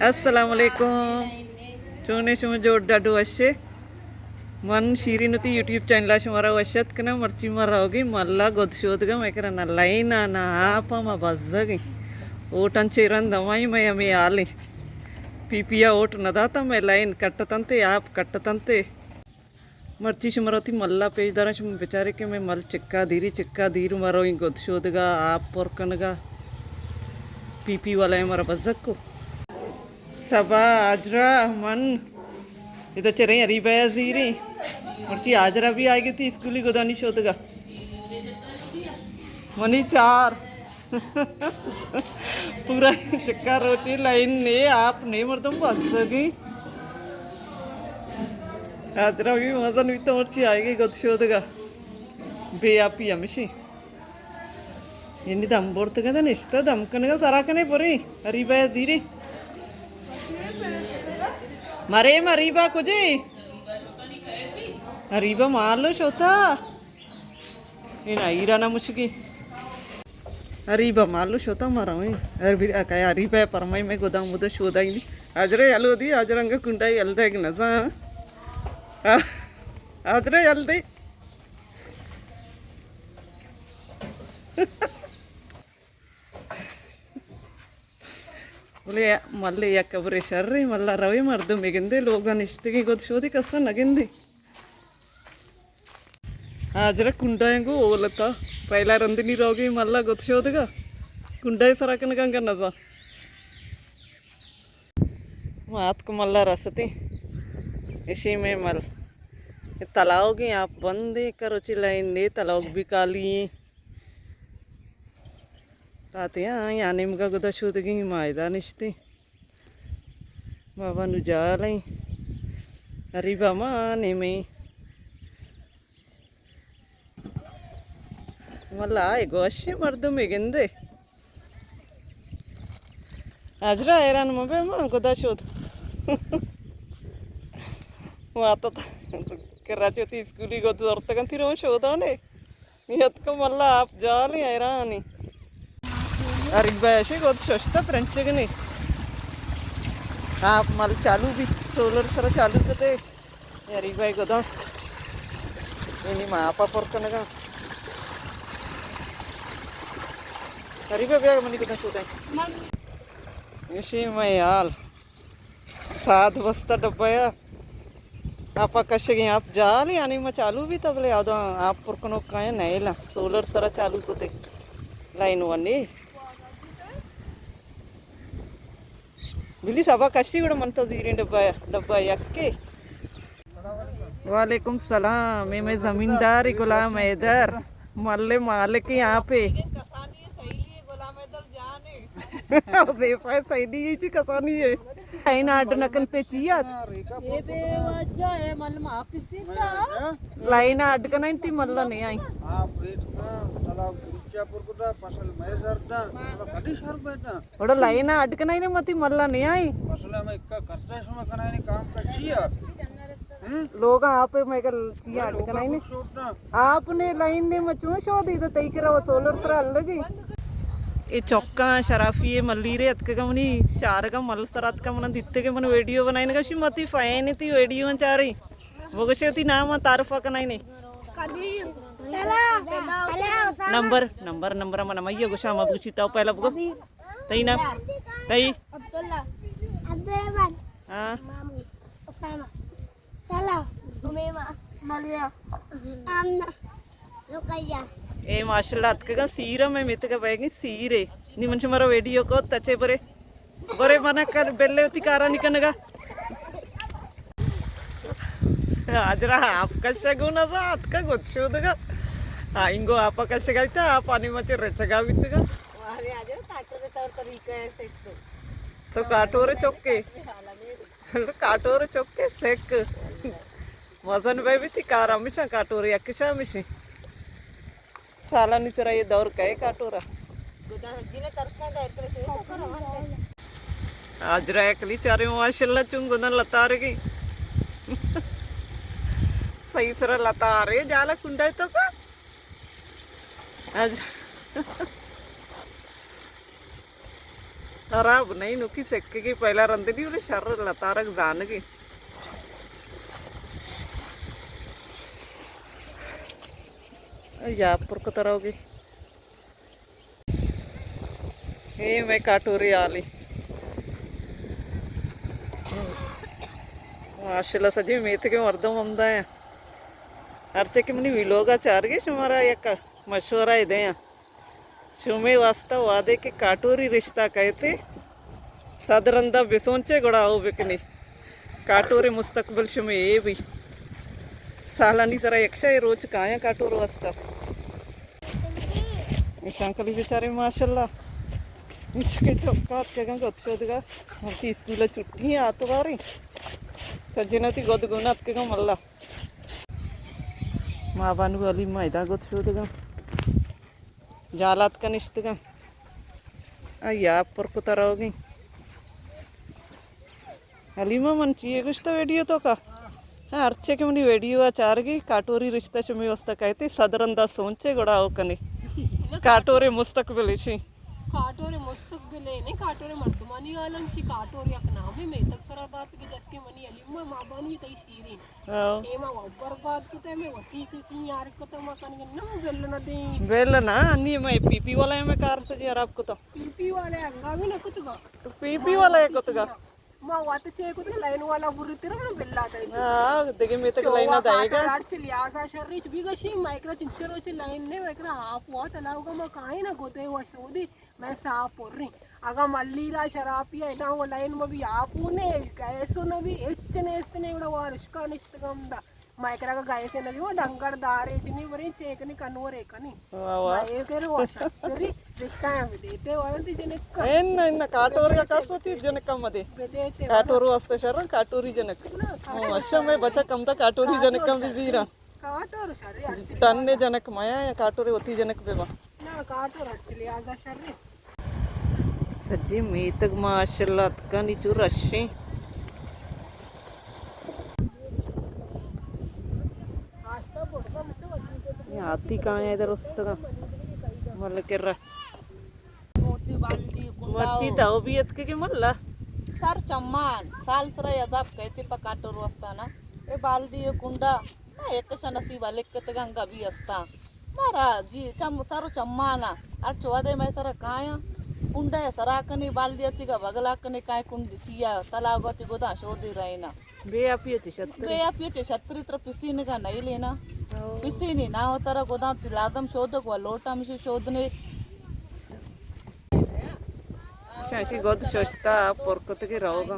السلام علیکم۔ چونے شما؟ جوڑ ڈاڈو وشے؟ من شیرین وتی یوٹیوب چینل ءَ شمارا وش اتک کناں۔ مرچی ما روگی ملا گد شودگا، مئے کرا نہ لائن ءَ نہ آپ ءَ، ما بزگیں۔ اوٹاں چہ رند ہمائی مئے ہمے حالیں۔ پی پی ءَ اوٹ نہ داتاں، مئے لائن کٹتنتے، آپ کٹتنتے۔ مرچی شمارا وتی ملا پیش داراں، شما بچارے کہ مئے مل چکا دیری، چکا دیر ما رویں گد شودگا، آپ پر کنگا۔ پی پی والا ءَ مارا بزگ کو۔ سبا، آجرا، من ادا چریں اریبہ ءَ زیریں۔ مرچی آجرا بھی آئیگی تھی اسکولی گدانی شودگا۔ منی چار۔ پورا چکا روچی لائن نے، آپ نے، مردم بزگیں۔ آجرا بھی مزن بیتا، مرچی آئیگی گد شودگا۔ بے آپی ہمشی۔ یعنی دم برتگ ات، نشتہ دم کنگا، سرا کنے بریں۔ اریبہ ءَ زیریں۔ مرے اریبہ کجے؟ اریبہ مالو شوتا۔ اے نا ایرا نا مشگی۔ اریبہ مالو شوتا مرویں۔ اربی-، اکا اریبہ پرمائی مئے گداں مدہ شودائی نی۔ آجرا یلو دی، آجرا انگا کنڈائی یل دیگ نزاں۔ آجرا یل دی۔ بلے ملے یک ہبرے شریں، ملا روے مردمے گندے، لوگا نشتگیں گد شودی کسا نگندے۔ ہاجرہ کنڈائیں گو اولتا، پہلا رندنی روگی ملا گد شودگا، کنڈائے سرا کنگا انگا نزا۔ ما آتک ملا رستیں، اشی میں مل۔ اے تلاوگیں آپ بندیں، کروچی لائن نے تلاوگ بھی کالی ہیں۔ تاتے ہاں، یا نیمگا گدا شودگیں، ما ادا نشتیں۔ بابا نو جالیں۔ اریبہ ما نیمیں۔ واللہ آئے گوشی مردمے گندے۔ ہاجرہ حیران مبے ما گدا شود۔ واتت کراچی وتی اسکولی گد زرتگن تیرون شودانے۔ یتکم اللہ آپ جالی حیرانی۔ اریبہ اشی گد ششتہ پرنچگنی۔ آپ مل چالو بیت، سولر سرا چالو کتے۔ اریبہ گداں۔ اینی ما آپا پر کنگا۔ اریبہ بیا منی گداں چوٹیں۔ اشی میں حال۔ ساد بستہ ڈبہ یا۔ آپا کشگیں آپ جال، یعنی ما چالو بیتا بلے آداں آپ پر کنوک کائیں نیلا۔ سولر سرا چالو کتے۔ لائن ونی۔ بلی سبا کشی گڑا من تو زیریں ڈبہ، ڈبہ یکے۔ وعلیکم سلام، اے میں زمیندار غلام حیدر، ملے مالک یہاں پہ۔ حذیفہ سعیدی یہ چی کسانی ہے؟ لائن اڈ نہ کنتے چیات۔ اے بے وجہ اے مل ما پسی تا۔ لائن اڈ کنائیں تی ملا نہیں آئی۔ آپ ریٹ کا، طلاق بچا پر کتا، فصل میں زردہ، کدی شر بیٹا۔ وڑا لائن اڈ کنائیں نے متی ملا نہیں آئی۔ فصل میں اکا خرچہ شما کنائیں کام کا چیا؟ لوگ آپ میں کل چیا اڈ کنائیں نے۔ آپ نے لائن نے مچوں شو دی تو تئی کرا وہ سولر سرا الگی۔ اے چوکاں شرافی اے ملیرے اتکگا منی چارگا مل سرا اتکا منا دیتگے من ویڈیو بنائیں گا شی متی فین تی ویڈیو چاری۔ بگوشے وتی نام ءَ تعارف کنائینے۔ قدیر۔ نمبر، نمبر، نمبر من مئیے گوشاں، ما بگوشی تو پہلا بگو۔ تئی نام؟ تئی؟ عبداللہ۔ عبدالرحمن۔ ہاں۔ مامو۔ اسامہ۔ سلام۔ امیمہ۔ مریم۔ آمنہ۔ رقیہ۔ اے ماشاءاللہ اتکگاں سیرا میں میتگا بیگی سیرے۔ نی من شمارا ویڈیو کو تچے برے۔ برے منا کر بلے وتی کارانی کنگا۔ ہاجرہ آپ کشگو نزا اتکا گد شودگا۔ آ، انگو آپا کشگا بیتا، آپانی مچے رچگا بیتگا۔ ارے ہاجرہ کاٹورے طور طریقہ ہے سیکھ تو۔ تو کاٹورے چوکے۔ کاٹورے چوکے سیکھ۔ مزن بے بیتی کار ہمیشہ کاٹورے یکشا ہمیشہ۔ سالانی سرا یہ دور کئے کاٹورا۔ ہاجرہ اکلی چارے ماشاءاللہ چون گدن لتارگی۔ صحیح سرا لتارے جالا کنڈا تو کا۔ آج خراب نہیں، نوکی سکگی پہلا رندنی، بلے شر لتارک زانگی۔ یا پر کتر ہوگی۔ اے مئے کاٹوری آلی۔ ماشاءاللہ سجی میتگے مردم ہمدا ہیں۔ ہرچے کہ منی ویلوگا چارگے شمارا یک مشورہ دیاں۔ شمے واسطہ وعدے کہ کاٹوری رشتہ کہتے، صد رندا بسوچے گڑا او بکنی۔ کاٹورے مستقبل شمے اے بھی۔ سالانی سرا یکشا اے روچ کایاں کاٹور واسطہ۔ ایشاں کلی بیچارے ماشاءاللہ۔ ہچ کے چوکات کے گنگ اتشو دگا۔ ہم کی اسکول چھٹی ہیں آتواری۔ سجنتی گود گونات کے گم اللہ۔ ما بانو علی ما ادا گود شودگا۔ جالات کنشتگا۔ آ یا پر کتا روگی۔ حلیمہ من چیے گوشتا ویڈیو تو کا؟ ہاں، ہرچے کہ منی ویڈیو آ چارگی، کاٹوری رشتہ شمی واسطہ کہتے، صد رندا سوچے گڑا او کنے۔ کاٹورے مستقبل اشی۔ کاٹورے مستقبل ہے، نہیں کاٹورے مردمانی عالم شی، کاٹور یک نامے میتگ سرا دات کہ جس کے منی حلیمہ مابانی تئی شیرین۔ ہاں۔ اے ما وت برباد کتے، میں وتی کچی یار کتے، ما کنگے نہ بل نہ دیں۔ بل نہ، انی میں پی پی والا میں کار سے جی خراب کتا۔ پی پی والے انگا بھی نہ کتگا۔ تو پی پی والا ہے کتگا۔ ما وت چے کتگا لائن والا بری تیرا من بلا دے۔ ہاں، دیگه میں تک لائن نہ دائے گا۔ ہر چ لحاظا شر ریچ بھی گشی، مائکرا چنچر وچ لائن نے، مائکرا آپ وات علاوہ ما کائیں نہ گوتے و شودی۔ مئے ساہ پریں۔ اگاں ملیرا شرابی ء اداں و لائن مہ بی، آپو نے، گیسو نہ بی، ہچ نیست نے، گڑا وارشکا نشتگ ہمدا۔ مئے کرا گیسے نہ بی، وہ ڈنگر دارے چنی بریں چیک نی کنورے کنی۔ واہ واہ۔ مئے کرے وہ شتری رشتہ ہم دیتے، ورنتی جنک کا۔ ان، ان کاٹور کا کس ہوتی جنک کم دے۔ بدیتے کاٹور واسطے شرن کاٹوری جنک۔ نہ، کاٹور ہاں، اچھا، میں بچا کم تھا کاٹوری جنک کم بھی زیرا۔ کاٹور شرے، اچھی ٹن نے جنک مایا یا کاٹورے ہوتی جنک بے با۔ نا، کاٹور اچھی لحاظا شرے۔ سجی میتگ ماشاءاللہ اتکانی چو رشیں۔ یہ آتی کہاں ہے ادھر استگا؟ ملک الرحمن۔ مرچی تو بھی اتکگے ملا۔ سر چمان، سال سرا عذاب کہتے پہ کاٹور واسطہ نا۔ اے بالدی، اے کنڈا، ما یک شا نصیب لکتگاں گبی استاں۔ مارا جی چم، سر و چمانا۔ ہر چو ادے میں سرا کایاں۔ کنڈا سرا کنے، بالدی اتیگا بگلا کنے، کائیں کنڈ چیا، تلاگو تی گدا شودی رہینا۔ بے آپی ء چہ شتری۔ بے آپی ء چہ شتری ترا پسینگا نئیلے نا۔ او۔ پسینی نا و ترا گداں تی لازم شودگ و لوٹا مشی شودنے۔ شاشی گد ششتا پر کتگی روگا۔